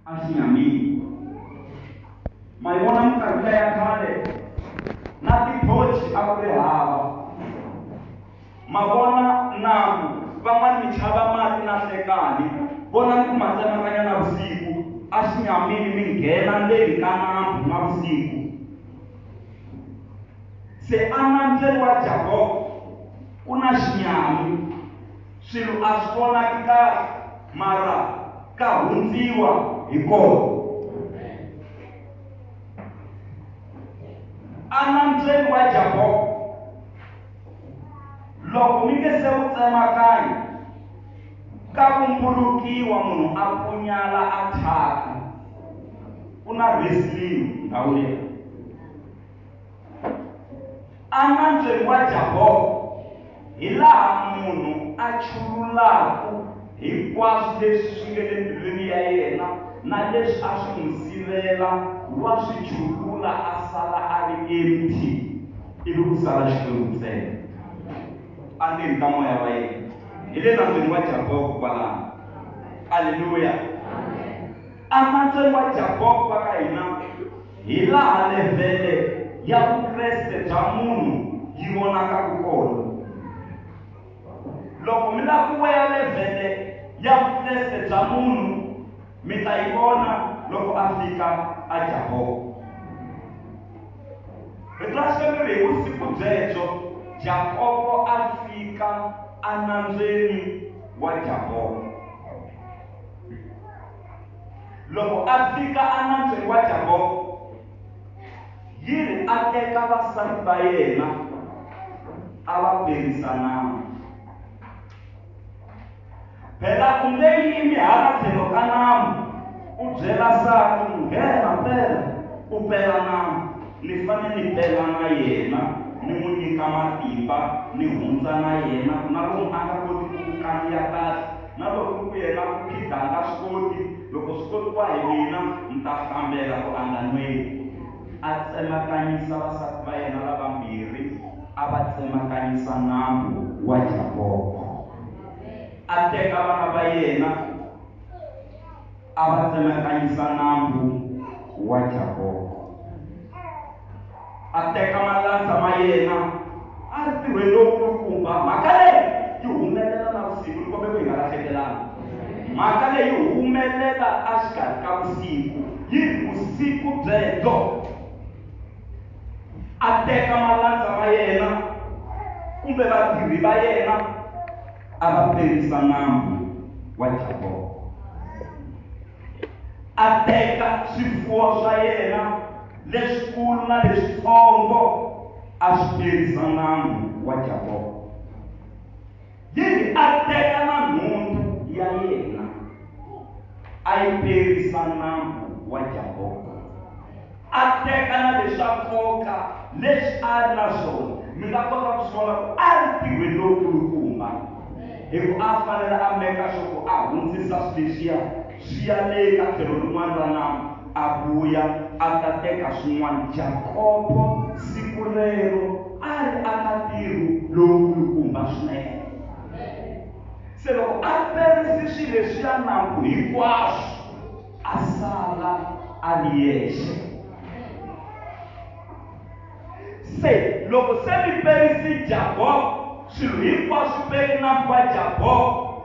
A xi nyamile. Ma yi vona minkarhi liya ya khale na tithochi a ku ri hava. Ma vona nambu, van'wana mi chava mati na hlekani, vonani ku ma tsemakanya na vusiku, a xi nyamile mi nghena ndzeni ka nambu na vusiku. Se enambyeni wa Jakobo ku na xinyami, swilo a swi vonaki kahle, mara ka hundziwa hi kona. Enambyeni wa Jakobo, loko mi nge se wu tsemakanya, ka vumbulukiwa munhu a punyala a thyaka. Ku na wrestling ndhawu leyi. Enambyeni wa Jakobo, hi laha munhu a chululaka hinkwaswo leswi swi nga le mbilwini ya yena na leswi a swi n'wi sivela, wa swi chulula a sala a ri empty, ivi ku sala Xikwembu ntsena endzeni ka moya wa yena. Hi le nambyeni wa Jakobo kwalano. Aleluya! Enambyeni wa Jakobo va ka hina, hi laha levhele ya Vukreste bya munhu yi vonakaka kona. Loko mi lava ku weya levhele ya Vukreste bya munhu, mi ta yi vona loko a fika a Jakobo. Rito ra Xikwembu ri hi vusiku byebyo Jakobo a fika enambyeni wa Jakobo. Loko a fika enambyeni wa Jakobo, yi ri a teka vasati va yena a va perisa nambu. Phela u nge yimi hala tlhelo ka nambu u byela nsati ku nghena pela u pela nambu, ni fanele ni pela na yena, ni n'wi nyika matimba, ni hundza na yena, ku na lomu a nga koti ku ku kandziya kahle, na loko ku ri ku yena ku khida a nga swi koti, loko swi kotiwa hi mina ni ta hlambela ku a nga nweli. A tsemakanyisa vasati va yena lavambirhi, a va tsemakanyisa nambu wa Jakobo. A teka vana va yena, a va tsemakanyisa nambu wa Jakobo. A teka malandza ma yena, a ri ntirhweni lowukulukumba. Mhaka leyi yi humelela na vusiku, ni kombela ku hi nga lahlekelani. Mhaka leyi yi humelela exikarhi ka vusiku, yi ri vusiku byebyo. A teka malandza ma yena kumbe vatirhi va yena, a va perisa nambu wa Jakobo. A teka swifuwo swa yena leswikulu na leswitsongo, a swi perisa nambu wa Jakobo. Yi ri a teka na nhundzu ya yena, a yi perisa nambu wa Jakobo. A teka na leswa nkoka leswi a ri na swona. Mi nga kota ku swi vona ku a ri ntirhweni lowukulukumba, hi ku a fanele a meka sure ku a hundzisa swilo leswiya swi ya le ka tlhelo rin'wana ra nambu, a vuya a ta teka swin'wana. Jakobo siku rero a ri aka ntirho lowukulukumba swinene. Se loko a perise swilo leswiya nambu hinkwaswo, a sala a ri yexe. Se loko se mi perise Jakobo, swilo hinkwaswo peri nambu wa Jakobo,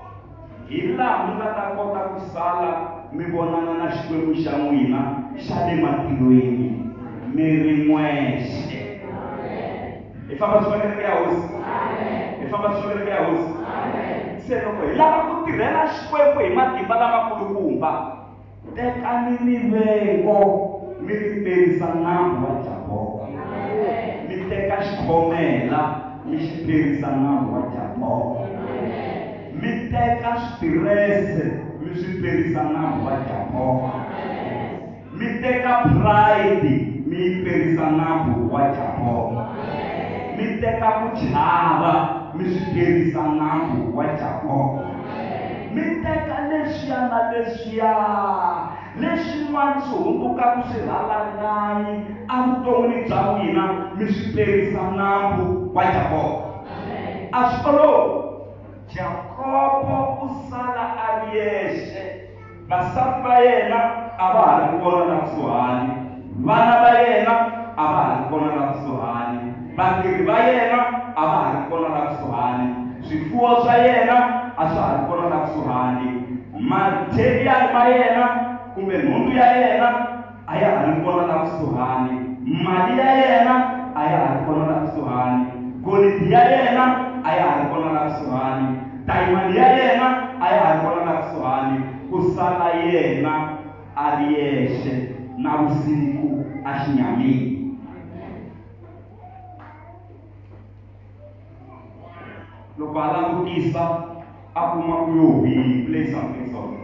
hi laha mi nga ta kota ku sala mi vonana na Xikwembu xa n'wina xa le matilweni mi ri n'wexe. Hi famba swin'we kereke ya Hosi. Hi famba swin'we kereke ya Hosi. Se loko hi lava ku tirhela Xikwembu hi matimba lamakulukumba, tekani rivengo mi ri perisa nambu wa Jakobo. Mi teka xikhomela mi xi perisa nambu wa Jakobo. Mi teka switirese mi swi perisa nambu wa Jakobo. Mi teka pride mi yi perisa nambu wa Jakobo. Mi teka ku chava mi swi perisa nambu wa Jakobo. Mi teka leswiya na leswiya leswin'wana swi hundzukaka swirhalanganyi evuton'wini bya n'wina, mi swi perisa nambu wa Jakobo. A swi olovi. Jakobo u sala a ri yexe. Vasati va yena a va ha ri kona la kusuhani, vana va yena a va ha ri kona la kusuhani, vatirhi va yena a va ha ri kona la kusuhani, swifuwo swa yena a swa ha ri kona la kusuhani, material ma yena kumbe nhundzu ya yena a ya ha ri kona la kusuhani, mali ya yena a ya ha ri kona la kusuhani, golidi ya yena a ya ha ri kona la kusuhani, dayimani ya yena a ya ha ri kona la kusuhani, ku sala yena a ri yexe na vusiku a xinyamini. Loko a langutisa a kuma ku yo hwi, play something song.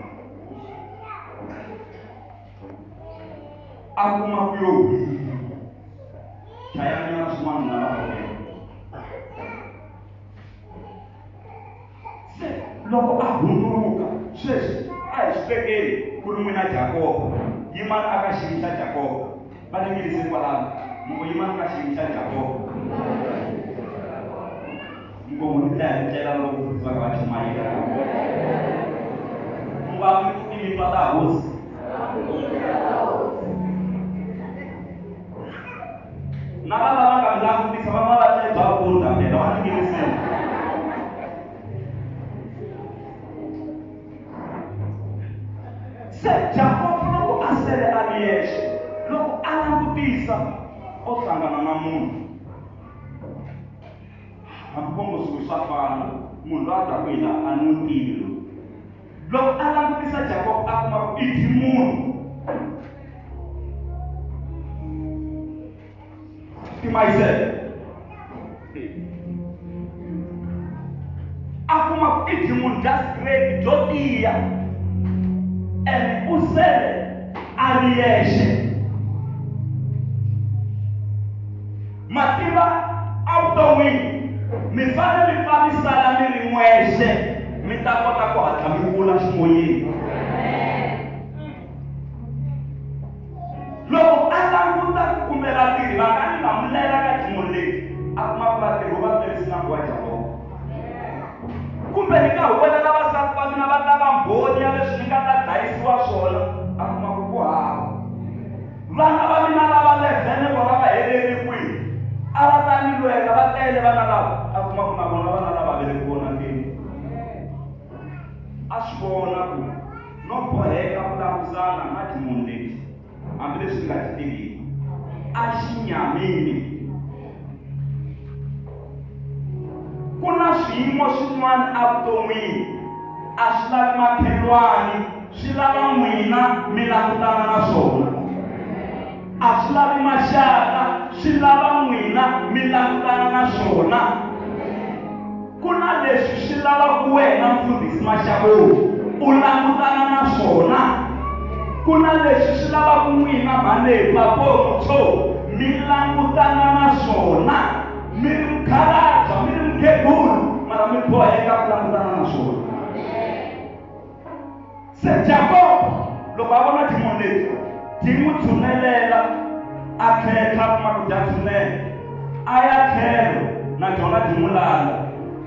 A kuma ku yo hwi, chayanyana swin'wana na va. Se loko a hundzuluka sweswi a hi swi tekeli ku ri n'wina Jakobo, yimani aka xiyimo xa Jakobo, va ningirise kwalano, moko yimani ka xiyimo xa Jakobo. Moko ni dlaya hi ndlela loko mfundhisi va kha va chumayela. Mungu a mi pfuki mi twa ta hosi. Na va lava nga mi langutisa va va va tle bya vunda phela va ningiriseni. Se Jakobo loko a sele a ri yexe, loko a langutisa o hlangana na munhu. Hambi ko ngo swilo swa fana, munhu loyi a taka hi laha a ni n'wi tivi loyi. Loko a langutisa Jakobo a kuma ku i dyi munhu. Timayisele. A kuma ku i dyi munhu bya straight byo tiya. And u sele a ri yexe. Mativa evuton'wini mi fanele mi pfa mi sala mi ri n'wexe, mi ta kota ku hatla mi kula ximoyeni. Loko a languta ku kumbe vatirhi va nga ni lamulela ka dimoni leti, a kuma ku vatirhi vo va perisi nambu wa Jakobo. Kumbe ni nga huwelela vasati va mina va ta va mbhoni ya leswi ni nga ta dlayisiwa swona, a kuma ku ku hava. Vana va mina lava 11 vona va heleri kwihi? A va ta ni lwela, va tele vana lava, a kuma ku na vona vana lava ve le ku vonakeni. A swi vona ku no boheka ku langusana na dimoni leti, hambileswi ni nga ti tiviki. A xinyamini. Ku na swiyimo swin'wana evuton'wini a swi lavi makhelwani, swi lava n'wina mi langutana na swona. A swi lavi maxaka, swi lava n'wina mi langutana na swona. Ku na leswi swi lavaka wena mfundhisi Maxavoni u langutana na swona. Ku na leswi swi lavaka n'wina mhani Papo Mutsho mi langutana na swona. Mi ri mukhalabya, mi ri mukhegulu, mara mi boheka ku langutana na swona. Se Jakobo loko a vona dimoni leti ti n'wi tshunelela, a tlhetlha kuma ku dya tshunela, a ya tlhelo na dyona di n'wi landza,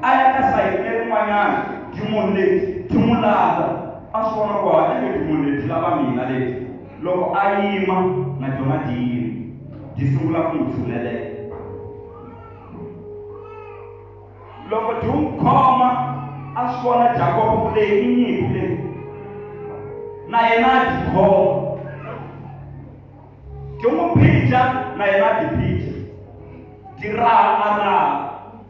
a ya ka sayiti lerin'wanyana dimoni leti ti n'wi landza. A swi vona ku ha enge dimoni leti lava mina leti. Loko a yima na dyona di yima, di sungula ku n'wi tshunelela. Loko di n'wi khoma, a swi vona Jakobo ku leyi i nyimpi leyi, na yena a di khoma. Di n'wi phija, na yena a di phija. Di raha, a raha.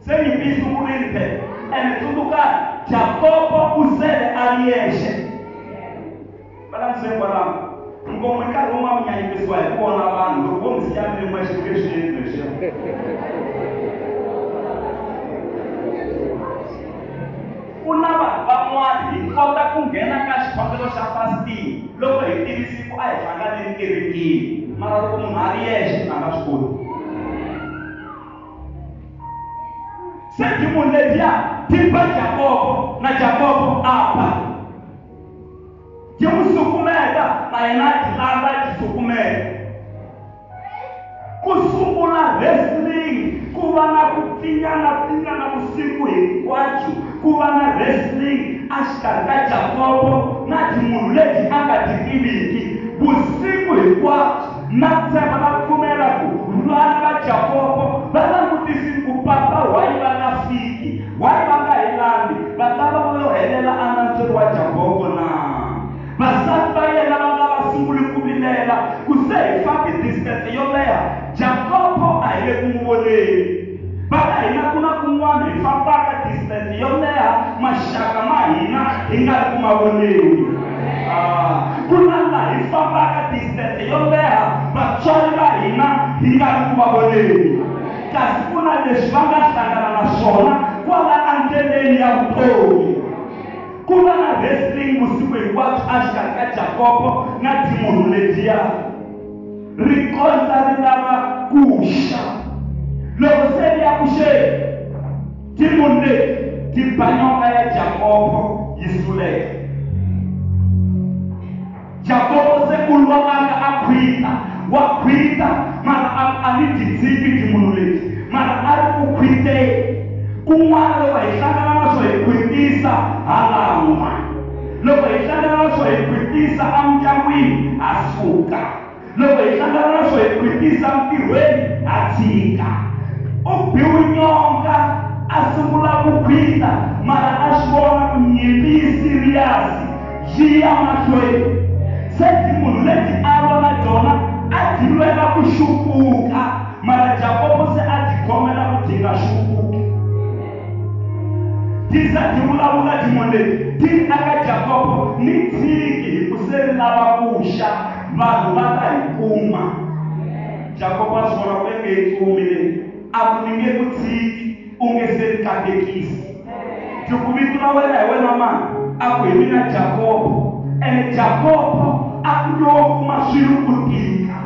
Se nyimpi yi sungurile phela. Ene tsundzukani, Jakobo u sele a ri yexe. Va landziseni kwalano. Nkomo i nkarhi wun'wana mi nyanyukisiwa hi ku vona vanhu loko vo mi siya mi ri n'wexe mi nge swi endli leswiya. Ku na vanhu van'wana hi kota ku nghena ka xikhongelo xa fasting loko hi tivisi ku a hi hlanganeni kerekeni, mara loko munhu a ri yexe a nga swi koti. Se dimoni letiya ti ba Jakobo na Jakobo a ba. Ti n'wi sukumeta na yena a ti landza a ti sukumeta. Ku sungula wrestling, ku va na ku pfinyana pfinyana vusiku hinkwabyo, ku va na wrestling exikarhi ka Jakobo na timunhu leti a nga ti tiviki vusiku hinkwabyo na tshemba na pfumela ku vana va Jakobo va langutisile ku papa why va nga fiki, why va nga hi lambi, va ta va va yo helela enandzweni wa Jakobo na vasati va yena va nga va sunguli ku vilela ku se hi fambi distance yo leha Jakobo a hi le ku n'wi voneni. Va ka hina ku na kun'wana hi fambaka distance yo leha maxaka ma hina hi nga ri ku ma voneni. Ku na laha hi fambaka distance yo leha vatswari va hina hi nga ri ku va voneni, kasi ku na leswi va nga hlangana na swona kwala endleleni ya vutomi. Ku va na wrestling vusiku hinkwabyo exikarhi ka Jakobo na timunhu letiya ri kondza ri lava ku xa. Loko se ri ya ku xeni, timunhu leti ti ba nyoka ya Jakobo yi suleka. Jakobo se u lwa anga a khwita, wa khwita mara a ni ti tshiki timunhu leti, mara a ri ku khwiteni. Kun'wana loko hi hlangana na swo hi khwitisa ha lan'wa, loko hi hlangana na swo hi khwitisa emindyangwini ha suka, loko hi hlangana na swo hi khwitisa entirhweni ha tshika. U biwe nyonga a sungula ku khwita, mara a swi vona ku nyimpi yi serious yi ya mahlweni. Se timunhu leti a lwa na tona a ti lwela ku xupuka, mara Jakobo se a ti khomela ku ti nga xupuki. Ti za ti vulavula timunhu leti ti ri aka Jakobo ni tshiki hi ku se ri lava ku xa, vanhu va ta hi kuma. Jakobo a swi vona ku enge yi tsumi leyi, a ku ni nge ku tshiki u nge se ni katekisi. Ti ku vito ra wena hi wena mani? A ku hi mina Jakobo. Ene Jakobo a ku yo kuma swilo ku tika.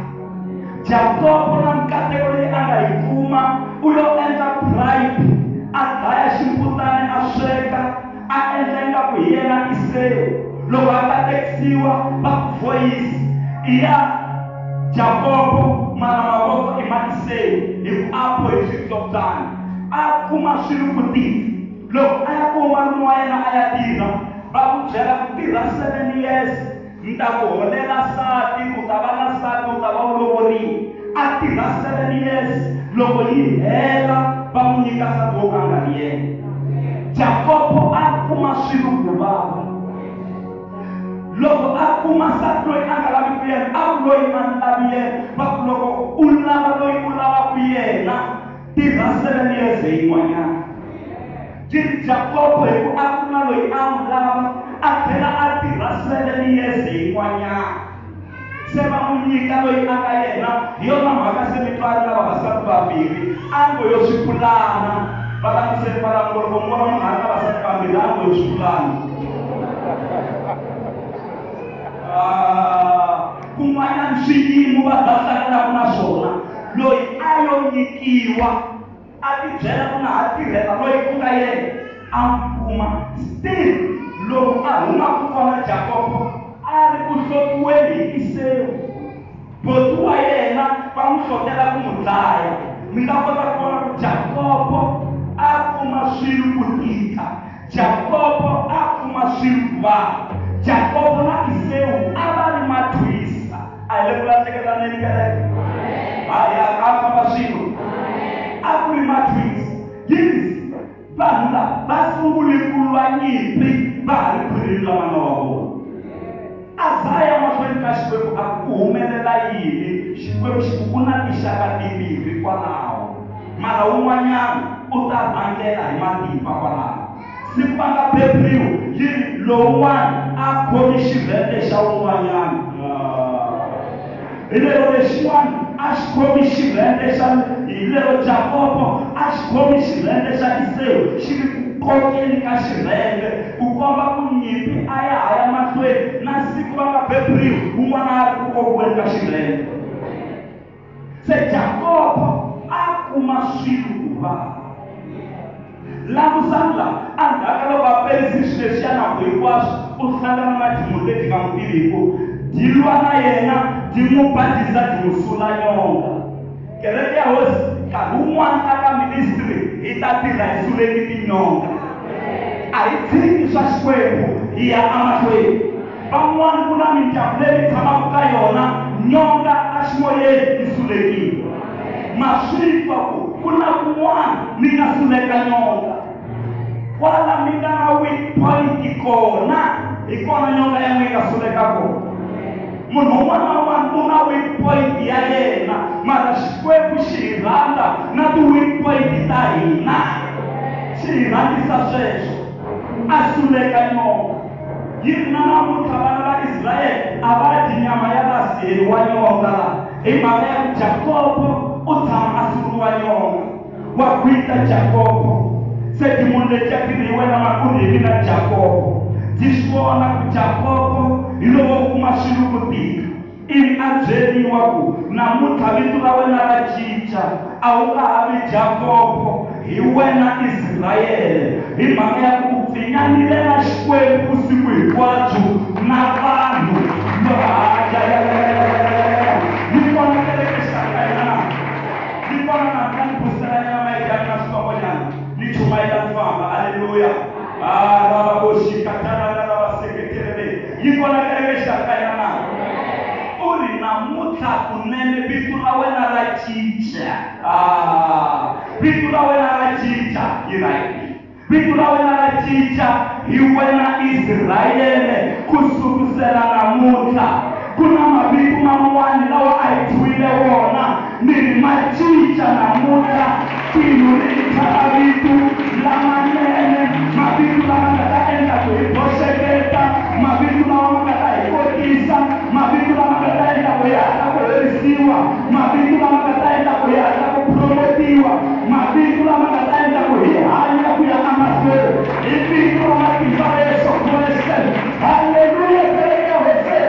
Jakobo na mikateko leyi a nga yi kuma u yo endla bribe, a dlaya ximbutana a sweka, a endla ingaku hi yena Esawu. Loko a katekisiwa va ku voyisi i ya Jakobo, mara mavoko i ma Esawu hi ku a bohi switsotswana. A kuma swilo ku tika. Loko a ya kuma malume wa yena a ya tirha, va ku byela ku tirha 7 years ni ta ku holela nsati, u ta va na nsati, u ta va u lovorile. A tirha 7 years, loko yi hela va n'wi nyika nsati wo ka nga ri yena. Jakobo a kuma swilo ku vava. Loko a kuma nsati loyi a nga lavi ku yena, a ku loyi a ni lavi yena, va ku loko u lava loyi u lavaka yena, tirha 7 years hi yin'wanyana. Jakobo hi ku a ku na loyi a n'wi lava, a tlhela a tirha 7 years hi yin'wanyana. Se va n'wi nyika loyi a ka yena, hi yona mhaka se mi twa na vavasati vambirhi, a ngo yo swi pulana. Va langutiseni va lava loko mi vona munhu a ri na vavasati vambirhi, a ngo yo swi pulana. Kun'wanyana swiyimo va ta hlanganaka na swona, loyi a yo nyikiwa a tibyela ku nga ha tirhela loyi ku nga yena a n'wi kuma. Still loko a humaka kona Jakobo a ri ku hlotiweni hi Esawu, boti wa yena va n'wi hlotela ku n'wi dlaya. Mi nga kota ku vona ku Jakobo a kuma swilo ku tika, Jakobo a kuma swilo ku vava. Jakobo na Esawu a va ri mathwisa. A hi le ku lahlekelaneni kereke, hayi a famba swilo, a ku ri mathwisa. Yini vanhu lava va sungule ku lwa nyimpi va ha ri khwirini ra mana wa vona. A za ya mahlweni ka Xikwembu a ku humelela yini? Xikwembu xi ku ku na tinxaka timbirhi kwalaho, mara wun'wanyana u ta rhangela hi matimba kwalaho. Siku va nga beburiwa yi ri lowun'wana a khomi xirhende xa wun'wanyana. Hi lero lexin'wana a xi khomi xirhende xa, hi lero Jakobo a xi khomi xirhende xa Esawu, xi ri ku kokeni ka xirhende ku komba ku nyimpi a ya ha ya mahlweni na siku va nga beburiwa wun'wana a ri ku kokiweni ka xirhende. Se Jakobo a kuma swilo ku vava. Langusani laha endzhaku ka loko a perisi swilo leswiya nako hinkwaswo, u hlangana na timunhu leti nga n'wi tiviku, ti lwa na yena, ti n'wi badisa, ti n'wi sula nyonga. Kereke ya Hosi, nkarhi wun'wana aka ministry hi ta tirha hi suleki tinyonga. A A hi tshiki swa Xikwembu hi ya emahlweni. Van'wani ku na mindyangu leyi mi tshamaka ka yona nyonga eximoyeni yi sulekile. Ma swi twa ku ku na kun'wana mi nga suleka nyonga. Kwala mi nga na weak point kona, hi kona nyonga ya n'wina yi nga suleka kona. Munhu un'wana na un'wana u na weak point ya yena, mara Xikwembu xi hi rhandza na ti-weak point ta hina. Xi hi rhandzisa sweswo. A suleka nyonga. Yi ri na namuntlha vana va Israyele a va dyi nyama ya la siheriwa nyonga la, hi mhaka ya ku Jakobo u tshama a suriwa nyonga. Wa gwita Jakobo. Se timuni letiya ti ri hi wena mani u ri hi mina Jakobo. Ndzi swi vona ku Jakobo hi lowo kuma swilo ku tika. Ivi a byeriwa ku namuntlha vito ra wena ra cinca, a wu nga ha vi Jakobo, hi wena Israyele, hi mhaka ya ku u pfinyanile na Xikwembu vusiku hinkwabyo na vanhu. Yi kona kereke exikarhi ka hina na? Yi kona na? Mi nga ni buselanyana mayeke ya mina switsongonyana, ni chumayela ni famba. Aleluya. Ah, rava vo xikatalana lava seketelele. Yi kona kereke exikarhi ka hina na? U ri namuntlha kunene vito ra wena ra cinca. Ah, vito ra wena ra cinca. Yi right. Vito ra wena ra cinca hi wena Israyele ku sukusela namuntlha. Ku na mavito man'wana lawa a hi thyiwile wona, ni ri ma cinca namuntlha. Tilo ri hi thya mavito lamanene, mavito lama nga ta endla ku hi boxeketa, mavito lawa ma nga ta hi kotisa, mavito lama nga ta endla ku hi hatla ku herisiwa, mavito lama nga ta endla ku hi hatla ku promotiwa, mavito lama nga ta endla ku hi hanya ku ya emahlweni. Hi vito ra matimba ra Yesu Kreste. Haleluya, kereke ya Hosi.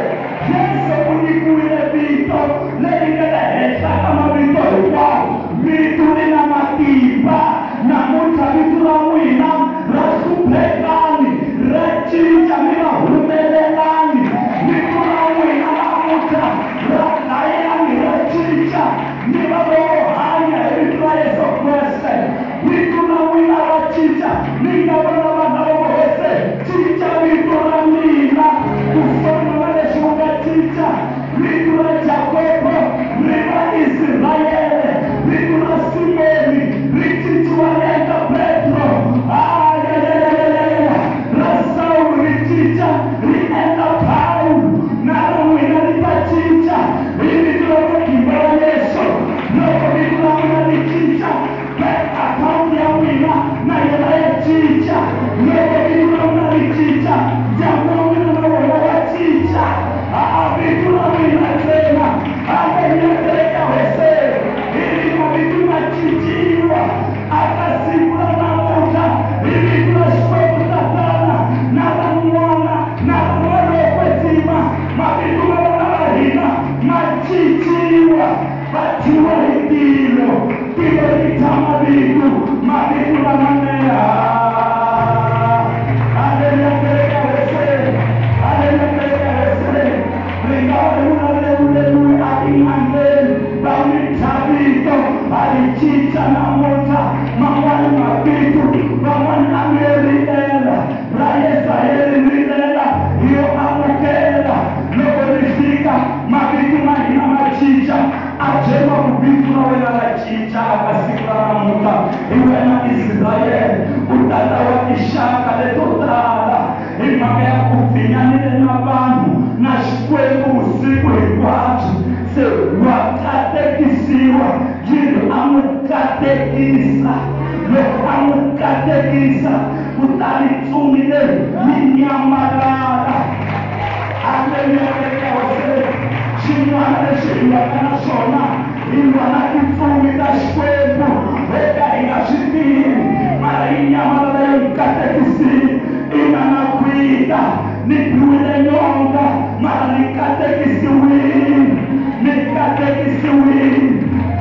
Yesu u nyikiwile vito leri nga le henhla ka mavito hinkwawo. Vito ri na matimba. Namuntlha vito ra n'wina ra hluphekani, ra cinca, mi nga humelelani. Vito ra n'wina namuntlha ra dlayani, ra cinca, mi va lowo hanya hi vito ra Yesu Kreste. Vito ra n'wina ra cinca, mi nga vona vanhu lava vo Hosi, cinca vito ra mina ku fana na leswi u nga cinca vito ra Jakobo ri va Israyele, vito ra Simoni ri cinciwa ri endla Petro. Ayayayayaya, ra Sawulo ri cinca ri endla Pawulo. Na ra n'wina ri ta cinca hi vito ra matimba ra Yesu. Loko vito ra n'wina ri cinca, bank account ya n'wina na yona ya cinca. Loko vito ra n'wina ri cinca, ndyangu wa n'wina na wona wa cinca. A vito ra n'wina ntsena. Haleluya, kereke ya Hosi. Hi ri mavito ma cinciwa aka siku ra namuntlha hi vito ra Xikwembu Tatana na ra N'wana na ra Moya lowo Kwetsima. Mavito ma vana va hina ma cinciwa, va thyiwa hi tilo. Tilo ri thya mavito, mavito lamanene. Haleluya, kereke ya Hosi. Haleluya, kereke ya Hosi. Ri nga va ri vulavule loyi a tin'angeni va n'wi thya vito, va ri cinca namuntlha. Man'wani mavito van'wani a mi rilela ra Yesu a hi ri rilela, hi yo amukela. Loko ri fika mavito ma hina ma cinca. A byeriwa ku vito ra wena ra cinca aka siku ra namuntlha. Hi wena Israyele, u tata wa tinxaka leto tala, hi mhaka ya ku pfinyanile na vanhu na Xikwembu vusiku hinkwabyo. Se wa katekisiwa. Yi ri a n'wi katekisa. Loko a n'wi katekisa, kutani ntsumi leyi yi nyamalala. Haleluya, kereke ya Hosi. Xin'wana lexi hi lwaka na xona, hi lwa na tintsumi ta Xikwembu ho ka hi nga swi tivi, mara yi nyamalala yi n'wi katekisile. Ina na khwita, ni biwile nyonga, mara ni katekisiwile, ni katekisiwile.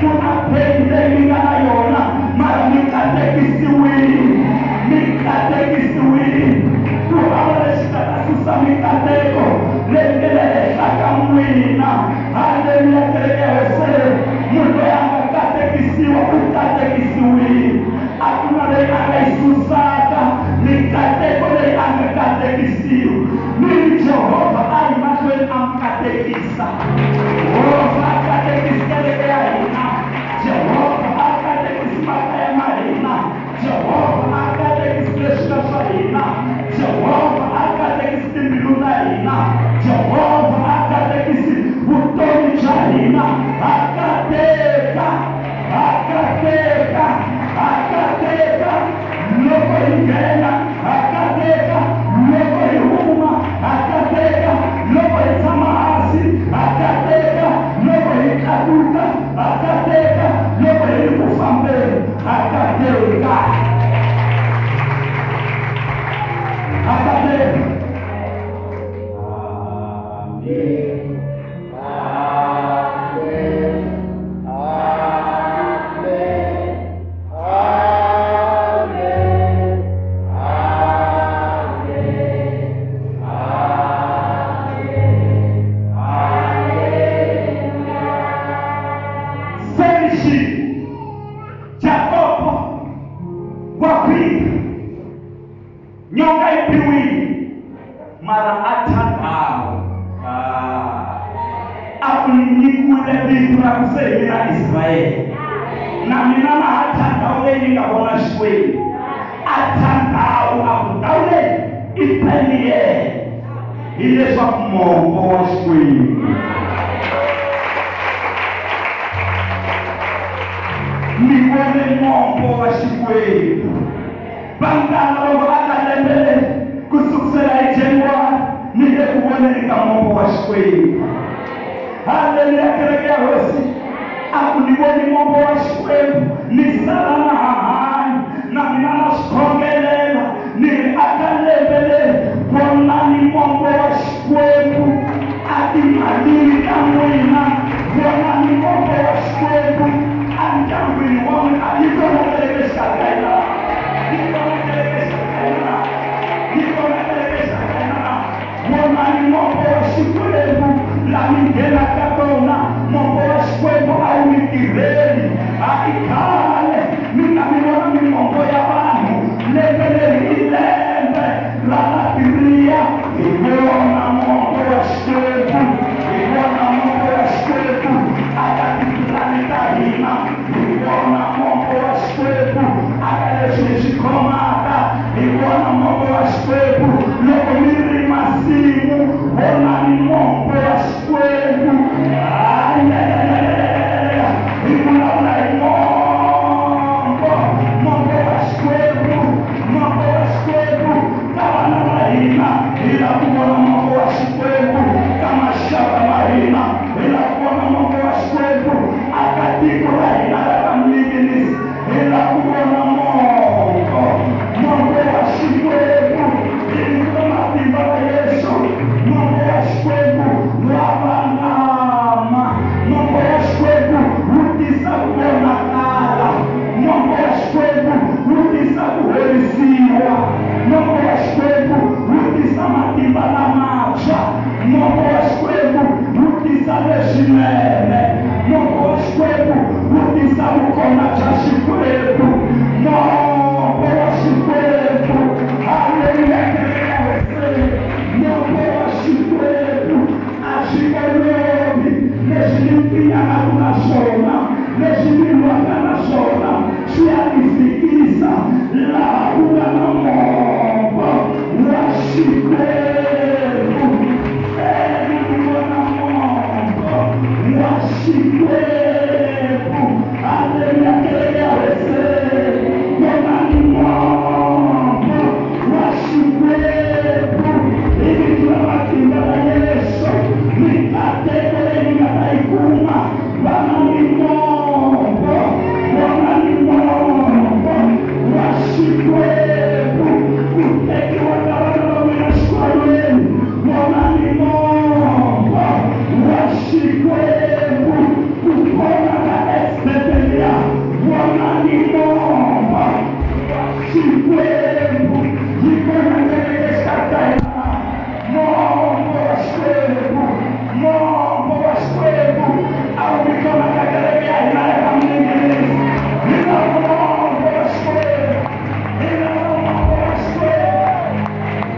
Ku na pain leyi ni nga na yona, mara ni katekisiwile, ni katekisiwile. Ku hava lexi nga ta susa mikateko leyi nge le henhla ka n'wina. Haleluya, kereke ya Hosi. Munhu loyi a nga katekisiwa u katekisiwile. A ku na leyi a nga yi susaka mikateko. katekisa. Hosi a katekisi kereke ya hina. Jehovha a katekisi makaya ma hina. Jehovha a katekisi leswi nga swa hina. Jehovha a katekisi timbilu ta hina. Jehovha a katekisi vutomi bya hina. A kateka, a kateka, a kateka loko hi nghena, a kateka loko hi huma, a kateka loko hi tshama hansi, a kateka loko hi tlakuka, a kateka loko hi ri ku fambeni, a kateka. A kateka. Amen. Amen. Amen. Amen. Amen. Amen. Selishi Jakobo wa khwini nyoka yi biwile mara a thya ndhawu. A ku ni nyikiwile vito ra ku se hi mina Israyele, na mina na ha thya ndhawu leyi ni nga vona Xikwembu. A thya ndhawu, a ku ndhawu leyi i Peniel, hileswaku mombo wa Xikwembu. Ni vone mombo wa Xikwembu. Vanghana loko a ka lembe leri ku sukusela hi January ni le ku voneni ka mombo wa Xikwembu. Haleluya, kereke ya Hosi. A ku ni voni mombo wa Xikwembu, ni sala na ha hanyi, na mina na swi khongelela, ni ri a ka lembe leri vonani mombo wa Xikwembu a timalini ta n'wina, vonani mombo wa Xikwembu a ndyangwini wa n'wina. Yi kona kereke exikarhi ka hina, yi kona kereke exikarhi ka hina, yi kona kereke exikarhi ka hina. Vonani mombo wa Xikwembu la mi nghenaka kona. Mombo wa Xikwembu a wu mi tirheli, a i khale mi nga mi vona mimombo ya vanhu. Lembe leri i lembe ra latiriya, hi vona mombo wa Xikwembu, hi vona mombo wa Xikwembu aka tipulani ta hina, hi vona mombo wa Xikwembu aka leswi hi swi khomaka, hi vona mombo wa Xikwembu loko mi ri masimu, vonani mombo wa Xikwembu. Hi vulavula hi mombo, mombo wa Xikwembu, mombo wa Xikwembu ka vana va hina. Hi lava ku vona mombo wa Xikwembu ka maxaka ma hina, hi lava ku vona mombo wa Xikwembu aka tiko ra hina ra ka Mninginisi. Hi lava ku vona mombo, mombo wa Xikwembu hi vito matimba ya Yesu. Mombo wa Xikwembu wa vangama, mombo wa Xikwembu wu tisa ku vonakala, mombo wa Xikwembu wu tisa ku horisiwa, mombo wa Xikwembu wu tisa matimba lamantshwa, mombo wa Xikwembu wu tisa leswinene, mombo wa Xikwembu wu tisa vukona bya Xikwembu, mombo wa Xikwembu. Haleluya, kereke ya Hosi. Mombo wa Xikwembu a swi olovi leswi ni pfinyaka na swona, leswi ni lwaka na swona swi ya ni fikisa laha ku nga na mombo wa Xikwembu. Ni vona mombo wa Xikwembu. Haleluya, kereke ya Hosi. Vonani mombo wa Xikwembu hi vito ra matimba ra Yesu. Mikateko leyi mi nga ta yi kuma, vonani mombo, vonani mombo wa Xikwembu. Ku tekiwa ka vana va n'wina xikolweni, vonani mombo wa Xikwembu. Ku pona ka exbetelia, vonani mombo wa Xikwembu. Yi kona kereke exikarhi ka hina. Mombo wa Xikwembu, mombo wa Xikwembu a wu vi kona ka kereke ya hina ya ka Mninginisi. Hi lava mombo wa Xikwembu, hi lava mombo wa Xikwembu,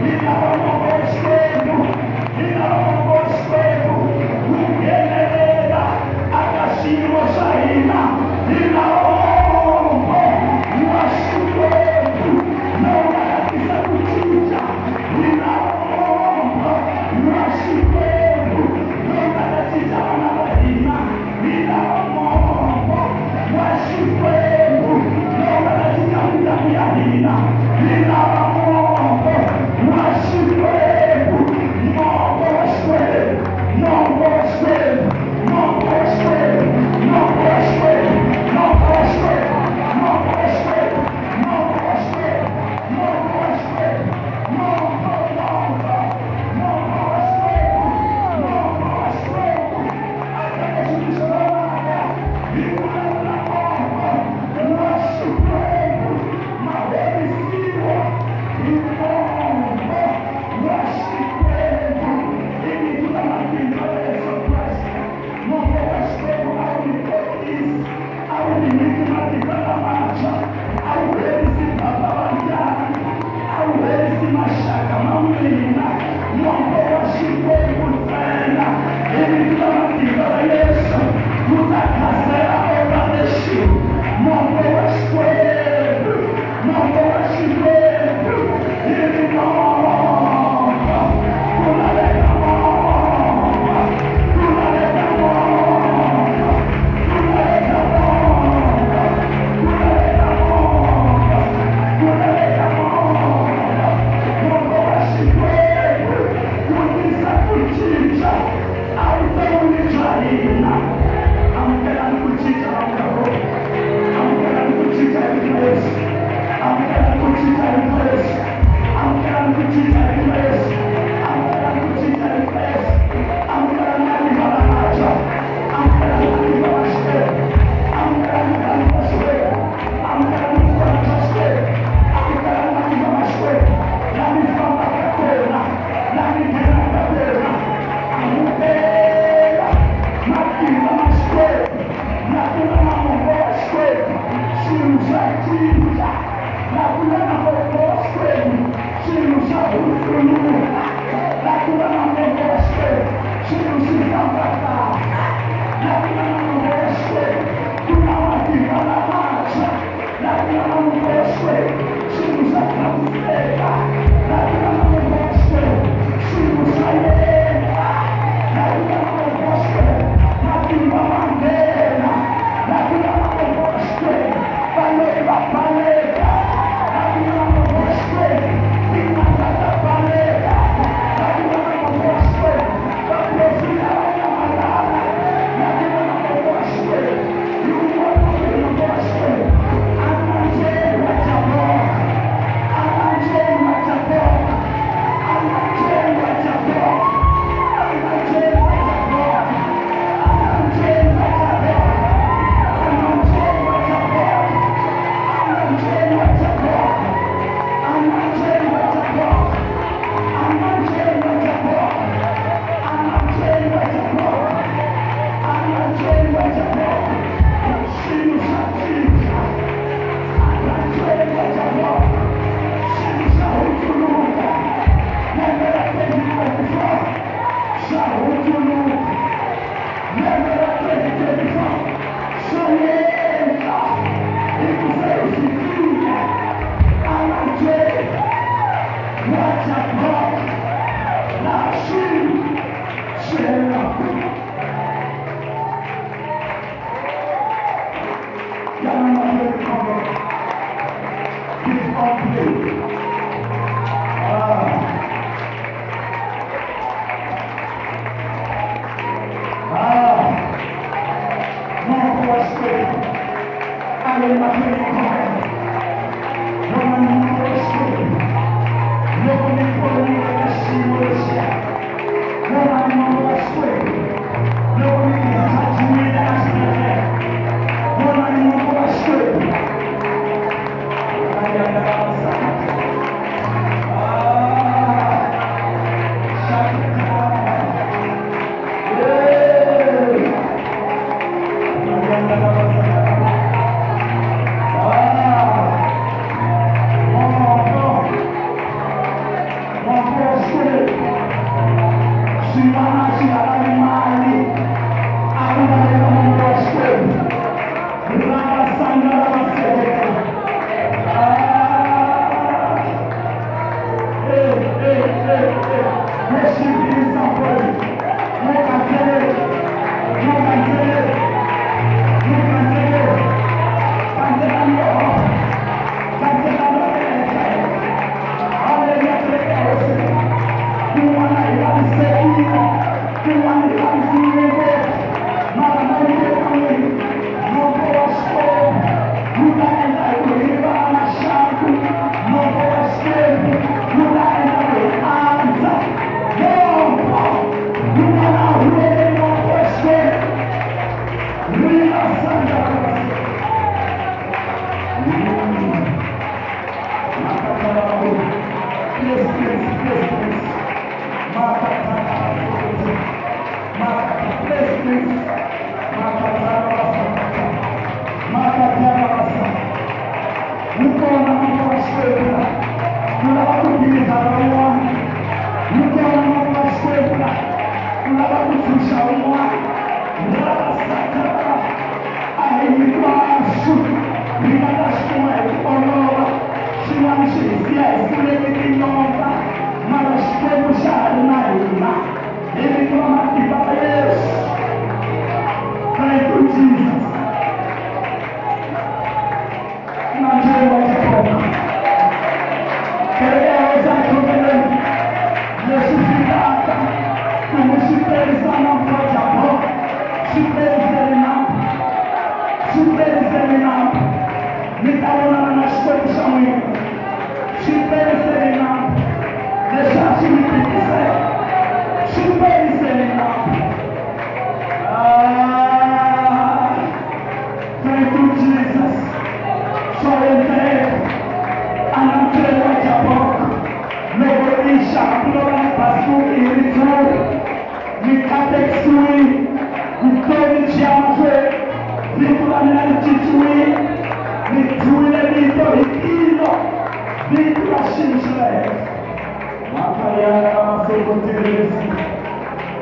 hi lava mombo wa Xikwembu, hi lava mombo wa Xikwembu. Wu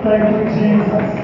Thank you, Jesus.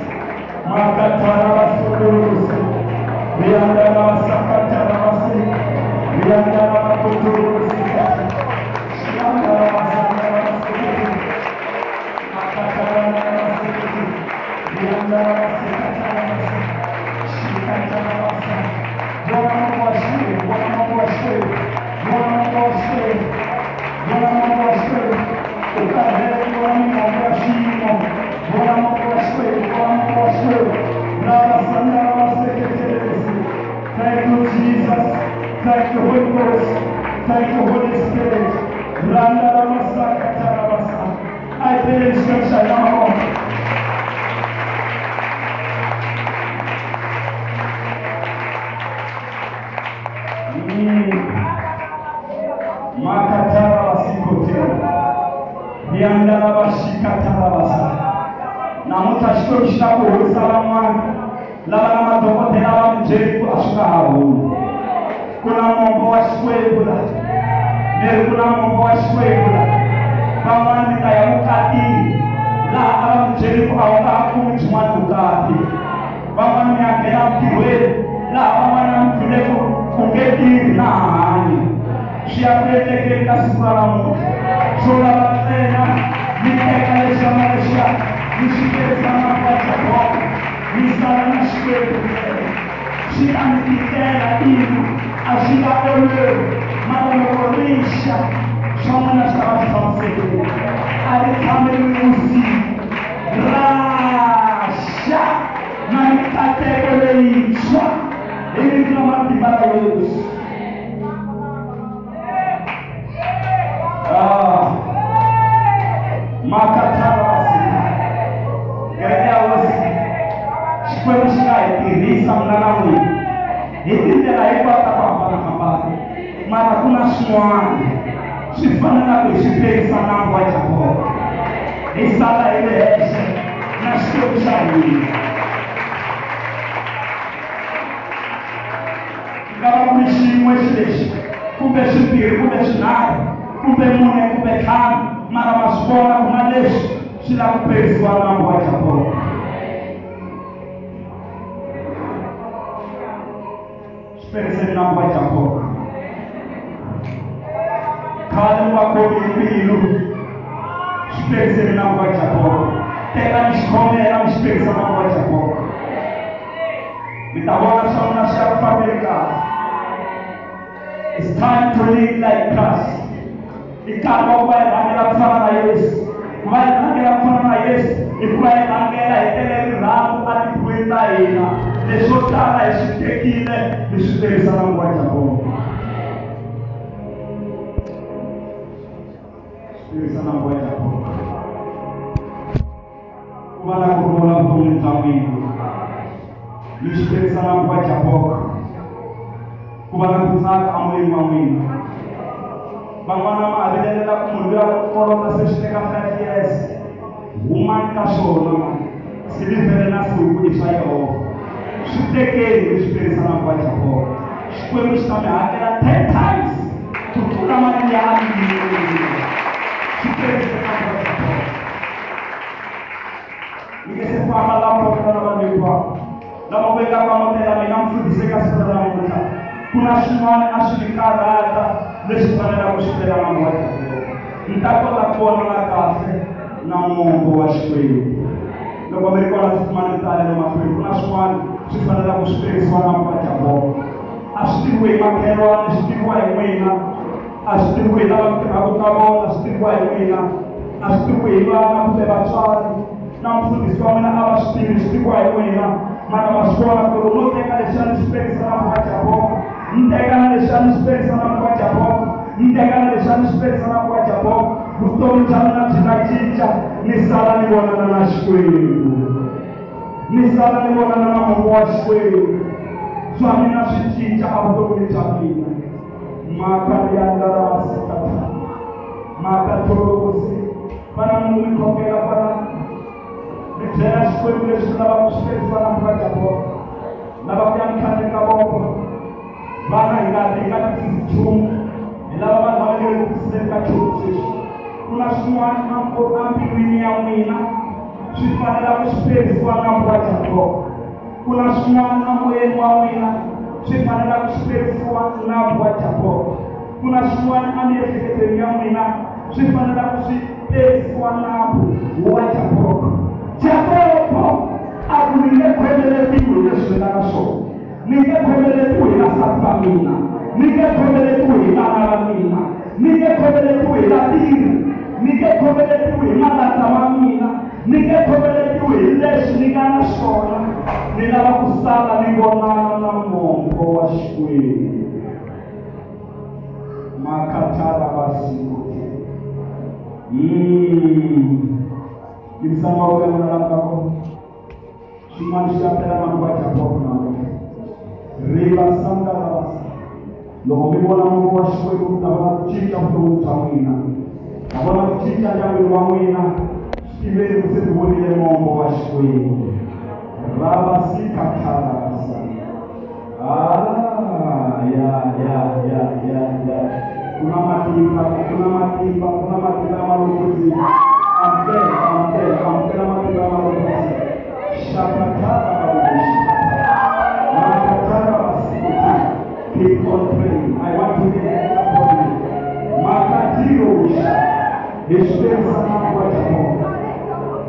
Thank you, Jesus. Thank you, Holy Ghost. Thank you, Holy Spirit. I pray in scripture now. Kuna mombo wa Xikwembu la leri ku na mombo wa Xikwembu la van'wana mi ta ya vukatini laha a va mi byeli ku a wu nga ha kumi byin'wana vukati, van'wana mi ya nghena ntirhweni laha van'wana va mi byele ku ku nge tirhi na hanyi. Swi ya ku endlekeni ka siku ra namuntlha swo lava ntsena mi teka lexiya na lexiya mi swi tirhisa makwajaboko mi sala na Xikwembu ntsena. Swi ta mi tikela ina a swi nga olovi, mara loko ri xa swa n'wina swi ta va swi tshamisekile. A ri tshami ri vusiku, ra xa na mikateko leyintshwa Hi vito ra matimba ra Yesu. Makatarasi. Kereke ya Hosi, Xikwembu xi nga hi tirhisa mina na n'wina hi tindlela hinkwato ta ku hambanahambana, mara ku na swin'wana swi fanelaka hi swi perisa nambu wa Jakobo, hi sala hi ri hexe na Xikwembu xa hina. Ku nga va ku ri xin'we xi lexi kumbe swimbirhi kumbe swinharhu kumbe mune kumbe ntlhanu, mara ma swi vona ku na leswi swi lava ku perisiwa nambu wa Jakobo. Swi periseni nambu wa Jakobo. Khale mi va khomile mbilu, swi periseni nambu wa Jakobo. Tekani xikhongela mi xi perisa nambu wa Jakobo. Mi ta vona swa n'wina swi ya ku fambeni kahle. It's time to live like Christ. I nkarhi wa ku va hi rhangela ku fana na Yesu. Ku va hi rhangela ku fana na Yesu i ku va hi rhangela hi tele rirhandzu etimbilwini ta hina. Leswo tala hi swi tekile hi swi tirhisa nambu wa Jakobo. Swi tirhisa nambu wa Jakobo. Ku va na ku rhula vuton'wini bya n'wina. Mi swi tirhisa nambu wa Jakobo. Ku va na ku tsaka emoyeni wa n'wina. Van'wana ma ha vilelela ku munhu luya wa kolota se swi teka 5 years. Humani ka swona mani. Silivhere na nsuku i swa Yehovha. Swi tekeni mi swi tirhisa nambu wa Jakobo. Xikwembu xi ta mi hakela 10 times ku tlula mali liya a mi yi nyikile. Swi tirhise nambu wa Jakobo. Mi nge se famba laha mi kotaka na vanhu hinkwavo lava ku endlaka amukela mina mfundhisi eka siku ra namuntlha. Ku na swin'wana a swi ni karhata leswi fanelaka ku swi pela nambu wa Jakobo. Ni ta kota ku vonana kahle na mombo wa Xikwembu. Loko mi ri kona tsutsumani mi ta le mahlweni. Ku na swin'wana swi fanelaka ku swi perisiwa nambu wa Jakobo. A swi tiviwi hi makhelwani, swi tiviwa hi n'wina. A swi tiviwi hi lava mi tirhaka ka vona, swi tiviwa hi n'wina. A swi tiviwi hi vana kumbe vatswari. Na mfundhisi wa mina a va swi tivi, swi tiviwa hi n'wina. Mara ma swi vona ku loko no teka lexiya ni xi perisa nambu wa Jakobo, ni teka na lexiya ni xi perisa nambu wa Jakobo, ni teka na lexiya ni xi perisa nambu wa Jakobo, vutomi bya mina byi ta cinca, ni sala ni vonana na Xikwembu. Ni sala ni vonana na mombo wa Xikwembu. Swa mina swi cinca evuton'wini bya mina. Makariandarasikata. Makatorosi. Vana mi mi khongela vana. Mi byela Xikwembu leswi mi lavaka ku swi perisiwa nambu wa Jakobo. Lava ku ya mi tlhandleka voko. Vana hi nga twisisi nchumu. Hi lava vanhu lava nge le ku twisiseni ka nchumu sweswi. Ku na swin'wana embilwini ya n'wina swi fanela ku swi perisiwa nambu wa Jakobo. Ku na swin'wana emoyeni wa n'wina swi fanela ku swi perisiwa nambu wa Jakobo. Ku na swin'wana emiehleketweni ya n'wina swi fanela ku swi perisiwa nambu wa Jakobo. Jakobo a ku ni nge khomeletiwi hi leswi ni nga na swona. Ni nge khomeletiwi hi vasati va mina. Ni nge khomeletiwi hi vana va mina. Ni nge khomeletiwi hi vatirhi. Ni nge khomeletiwi hi malandza ma mina. Ni nge khomeletiwi hi leswi ni nga na swona. Ni lava ku sala ni vonana na mombo wa Xikwembu. Makatara basikuti. Yingisani mavoko ya n'wina laha mi nga kona. Xin'wana xi ya pela nambu wa Jakobo namuntlha. Riva sandarabasa. Loko mi vona mombo wa Xikwembu mi ta vona ku cinca vuton'wini bya n'wina. Ta vona ku cinca ndyangwini wa n'wina. Swi tiveni ku se mi vonile mombo wa Xikwembu. Rabasikatharabasa. Ya ya ya ya ya. Ku na matimba, ku na matimba, ku na matimba ya malokotsi. Amukela, amukela, amukela matimba ya malokotsi. Shakatara babushi. Makatara basikuti. Keep on praying. I want to be upon you. Makatiro. Esperança na tua mão.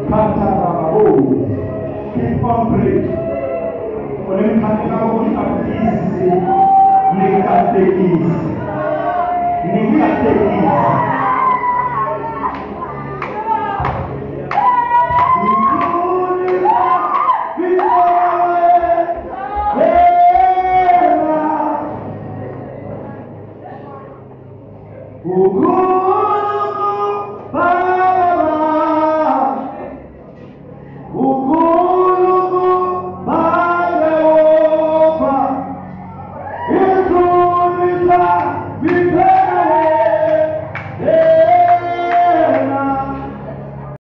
Katarabo. Keep on praying. Nikatekisi. Gugu.